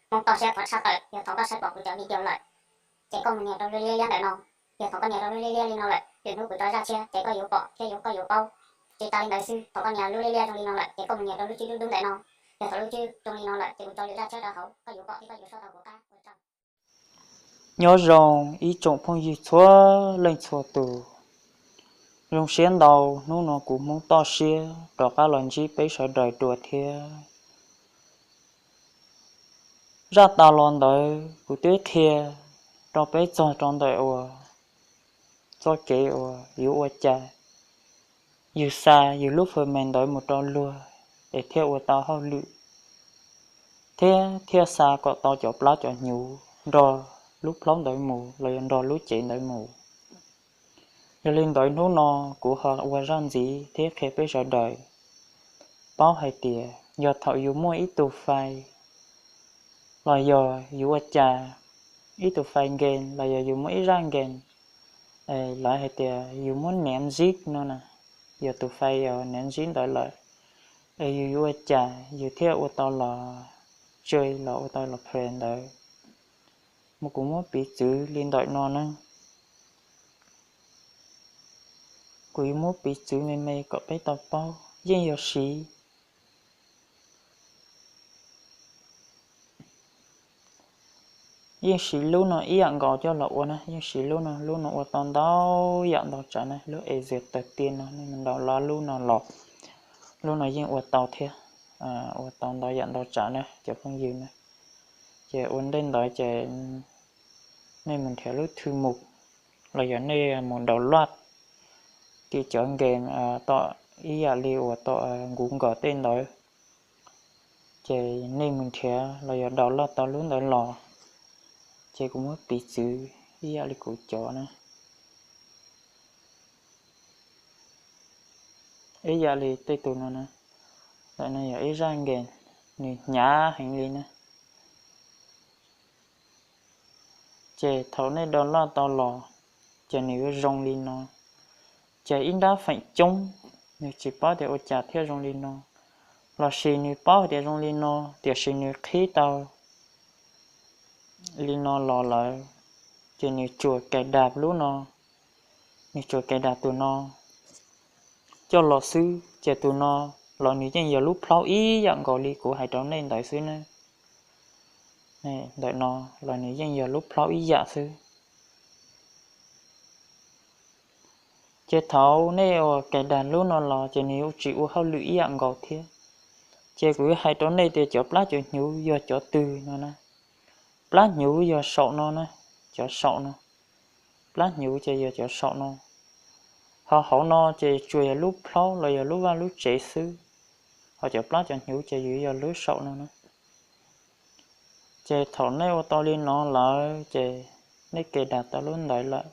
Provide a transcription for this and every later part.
Hmoob toj siab thov tshaj tawm, yog thaum koj saib pom kuv cov video lawm, ces koj mus nias rau lub liab liab ntawm no. Yog thaum koj nias rau lub liab liab li no lawm, lwm hnub kuv rov zaj tshiab ces koj yuav pom thiab yuav koj yuav paub. Tsis tas li ntawd xwb, thaum koj nias lub liab liab zoo li no lawm ces koj mus nias rau lub tswb dub dub ntawm no. Yog thaum lub tswb zoo li no lawm ces kuv rov lwm zaj tshiab rau hauv, koj yuav pom thiab koj yuav saib tau kuv qab ua tsaug. Nyob zoo ib tsoom phooj ywg txhua leej txhua tus, zoo siab ntau hnub no kuv Hmoob toj siab rov qab los ntsib peb sawv daws dua thiab. Zaj tas los ntawd kuv twb qhia rau peb txog rau ntawm uas txoj kev uas yuav ua cas yus xa yus lub fwm me ntawd mus rau luag es thiaj ua tau hauj lwm, thiab thiaj xa kom tau cov plab cov hnyuv nrog lub plaub ntawd mus los yog nrog lub cev ntawd mus. Yog li ntawd hnub no kuv ho ua zaj ntxiv thiab qhia peb sawv daws paub hais tias yog thaum yus muaj ib tug fais los yog yus ua cas, ib tug fais nkees los yog yus muaj ib zaj nkees, lawv hais tias yus muab niam ntsib no na, yog tus fais niam ntsib ntawd lawm, es yus yuav ua cas yus thiaj ua tau los tsw los ua tau los phem ntawd. Mas kuv muab piv txwv li ntawm no na. Kuv yuav muab piv txwv me me kom peb tau paub, yeej yog siv yeej siv lub no ib yam nkaus coj los ua na, yeej siv lub no, lub no ua tau ntau yam ntau tsav na, lub Asia tawg tiaj no, nej mus ntaus lub no los, lub no yeej ua tau thiab, ua tau ntau yam ntau tsav na cov phooj ywg na. Ces ua ntej ntawd ces nej mus nrhiav lub thwj mus los yog nej mus download tim cov game tom ib yam li uas tom Google tej ntawd, ces nej mus nrhiav los yog download tau lub ntawd los, ces kuv muab piv txwv ib yam li kuv cov na. Ib yam li tej tus no na, ntawm no yog ib zaj game, nws hnyav heev li na. Ces thaum nej download tau los, ces nws yuav zoo li no. Ces ib nrab feem coob nws tsis paub tias ua cas thiaj zoo li no, los sis nws paub hais tias zoo li no tiam sis nws qhib tau li no los lawm, ces nws tsuas cài đặt lub no, nws tsuas cài đặt tus no coj los xwb, ces tus no los nws yeej yog lub plaub ib yam nkaus li kuv hais rau nej ntawd xwb na. Ntawm no los nws yeej yog lub plaub ib yam xwb. Ces thaum nej ua cài đặt lub no los ces nws yuav tsis ua hauj lwm ib yam nkaus thiab. Ces kuv yuav hais rau nej tias cov plab cov hnyuv yog cov twg no na. Plab hnyuv yog saum no na, cov saum no. Plab hnyuv ces yog cov saum no. Ho hauv no ces tsuas yog lub plaub los yog lub vaj lub tsev xwb. Ho cov plab cov hnyuv ces yuav yog lub saum no na. Ces thaum nej ua tau li no lawm ces nej cài đặt tau lub ntawd lawm,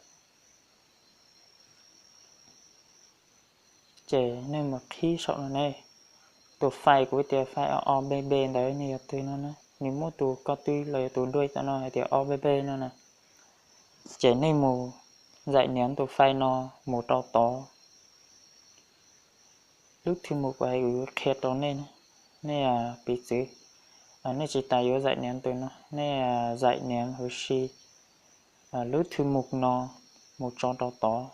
ces nej mus qhib saum no ne. Tus file kuv tias file O B B ntawd nws yog twg no na, nws muab tus ko tw los yog tus drive tam no hais tias O B B no na. Ces nej mus giải nhánh tus file no mus rau tod. Lub thwj mus kuv hais kuv qhia rau nej, nej piv txwv, nej tsis tas yuav giải nhánh tus no, nej giải nhánh hwv si lub thwj mus no mus tso rau tod.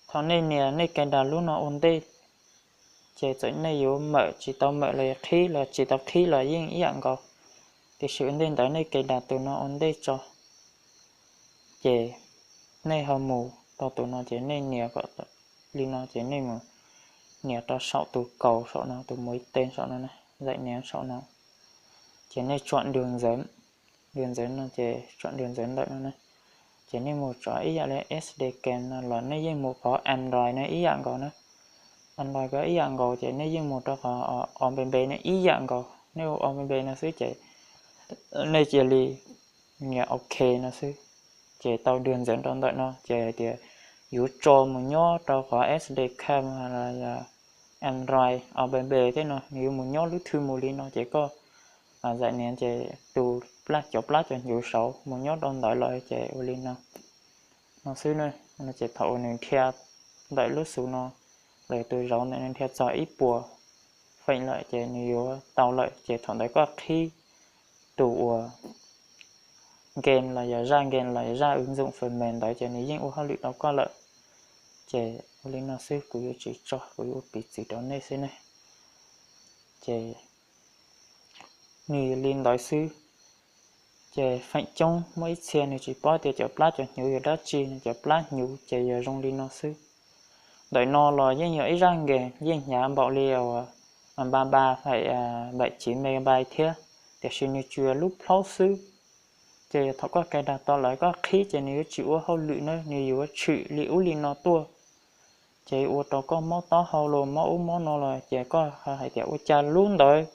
Thaum nej nias nej cài đặt lub no ua ntej, ces txawm nej yuav mawm tsis tau mawm los qhib los tsis tau qhib los yeej ib yam nkaus, tiam sis ua ntej ntawd nej cài đặt tus no ua ntej tso. Ces nej ho mus rau tus no ces nej nias kom li no ces nej mus nias rau saum tus kaus saum no, tus muv ib teg saum no, giải nhánh saum no. Ces nej chọn đường dẫn, đường dẫn no ces chọn đường dẫn ntawm no na. Ces nej mus tso ib yam li S D card no los nej yeej mus qhov Android no ib yam nkaus na. Android ko ib yam nkaus ces nej yeej mus rau qhov O B B no ib yam nkaus, nej ua O B B no xwb ces nej cia li nias OK no xwb. Ces tau đường dẫn rau ntawm no ces hais tias yuav tso mus nyob rau qhov S D card los yog Android O B B tej no, nws yuav mus nyob lub thwj mus li no ces koj giải nhánh ces tus, cov plab cov hnyuv saud mus nyob rau ntawd lawm ces ua li no, no xwb na. Ces thaum uas nws dhia ntawm lub xus no, los tus zauv ntawm no dhia txog ib puas feem lawm ces nws yuav tau lawm, ces thaum ntawd koj qhib tus uas game los yog zaj game los yog zaj ứng dụng phần mềm ntawd ces nws yeej ua hauj lwm rau koj lawm. Ces ua li no xwb, kuv yuav tsis tso, kuv yuav ua piv txwv rau nej xwb ne. Ces nws li ntawd xwb. Ces feem coob muaj ib txhia nws tsis paub tias cov plab cov hnyuv yog dab tsi, nws cov plab hnyuv ces yog zoo li no xwb. Ntawm no los yeej yog ib zaj game yeej hnyav npaum li uas ba ba hais bảy chín megabyte thiab, tiam sis nws tsuas yog lub plaub xwb. Ces yog thaum koj cài đặt tau lawm koj qhib ces nws yuav tsis ua hauj lwm na, nws yuav tshwm li ub li no tuaj. Ces ua rau koj mob taub hau los mob ub mob no los ces koj hais tias ua cas lub ntawd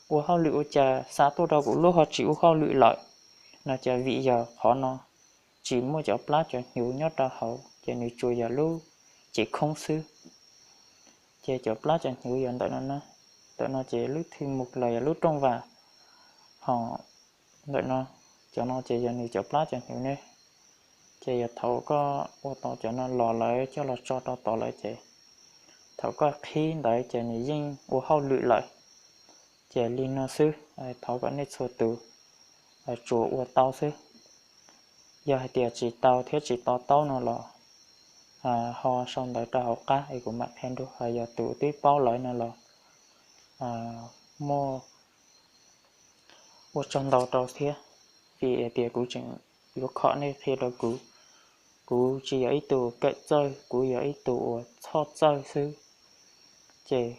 ua hauj lwm ua cas xa tuaj rau kuv lub ho tsis ua hauj lwm lawm no ces vim yog qhov no tsis muaj cov plab cov hnyuv nyob rau hauv ces nws tsuas yog lub cev khoob xwb. Ces cov plab cov hnyuv yog ntawm no, ntawm no ces lub thwj mus los yog lub rooj vag, ho ntawm no, cov no ces yog nws cov plab cov hnyuv ne. Ces yog thaum koj ua tau cov no los lawm coj los tso rau tod lawm ces thaum koj qhib ntawd ces nws yeej ua hauj lwm lawm. Ces li no xwb, thov kom nej txhua tus tsuas ua tau xwb. Yog hais tias tsis tau thiab tsis to taub no los ho sau ntawv rau hauv qab es kuv mam qhia dua. Yog tus twb paub lawm no los muaj ua tsaug ntau rau thiab, vim hais tias kuv tseem yuav khom nej qhia rau kuv. Kuv tsis yog ib tug kawm txawj, kuv yog ib tug uas txhob txawj xwb. Ces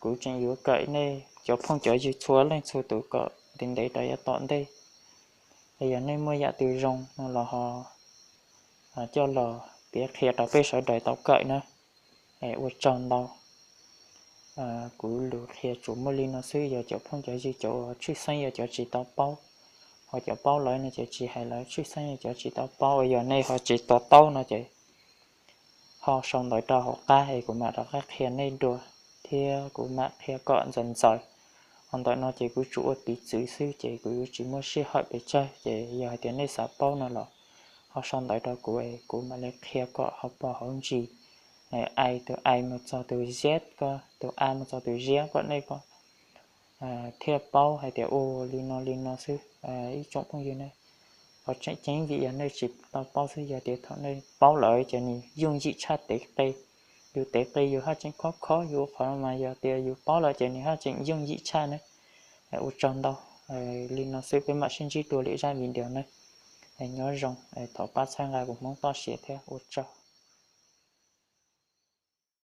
kuv tseem yuav kawm nej cov phooj cov ywg txhua leej txhua tus kom ntev ntev rau yav tom ntej. Es yog nej muaj yam twg zoo no los ho coj los piav qhia rau peb sawv daws tau kawm na. Es ua tsaug ntau. Kuv lus qhia tsuas muaj li no xwb, yog cov phooj cov ywg cov uas tshwj xeeb yog cov tsis tau paub, ho cov paub lawm no ces tsis hais lawm, tshwj xeeb yog cov tsis tau paub, yog nej ho tsis to taub no ces ho sau ntawv rau hauv qab es kuv mam rov qab qhia nej dua, thiab kuv mam qhia kom ntxaws ntxaws. Ho ntawm no ces kuv tsuas ua piv txwv xwb ces kuv yuav tsis muaj sij hawm pes tsawg, ces yog hais tias nej xav paub no los ho sau ntawv rau kuv es kuv mam li qhia kom hauv paus hauv ntsis, ai tus ai mus txog tus z ko, tus a mus txog tus z kom nej ko thiaj paub hais tias ua li no li no xwb. Ib tsoom phooj ywg ne, qhov tseem ceeb vim yog nej tsis tau paub xwb, yog tias thaum nej paub lawm ces nws yooj yim tshaj tev qe. Yus tev qe yus haj tseem khob khob, yus ua qhov no mas yog tias yus paub lawm ces nws haj tseem yooj yim tshaj na. Ua tsaug ntau. Li no xwb, peb mam sib ntsib dua lwm zaj video na. Nyob zoo, thov pab txhawb nqa kuv Hmoob toj siab thiab, ua tsaug.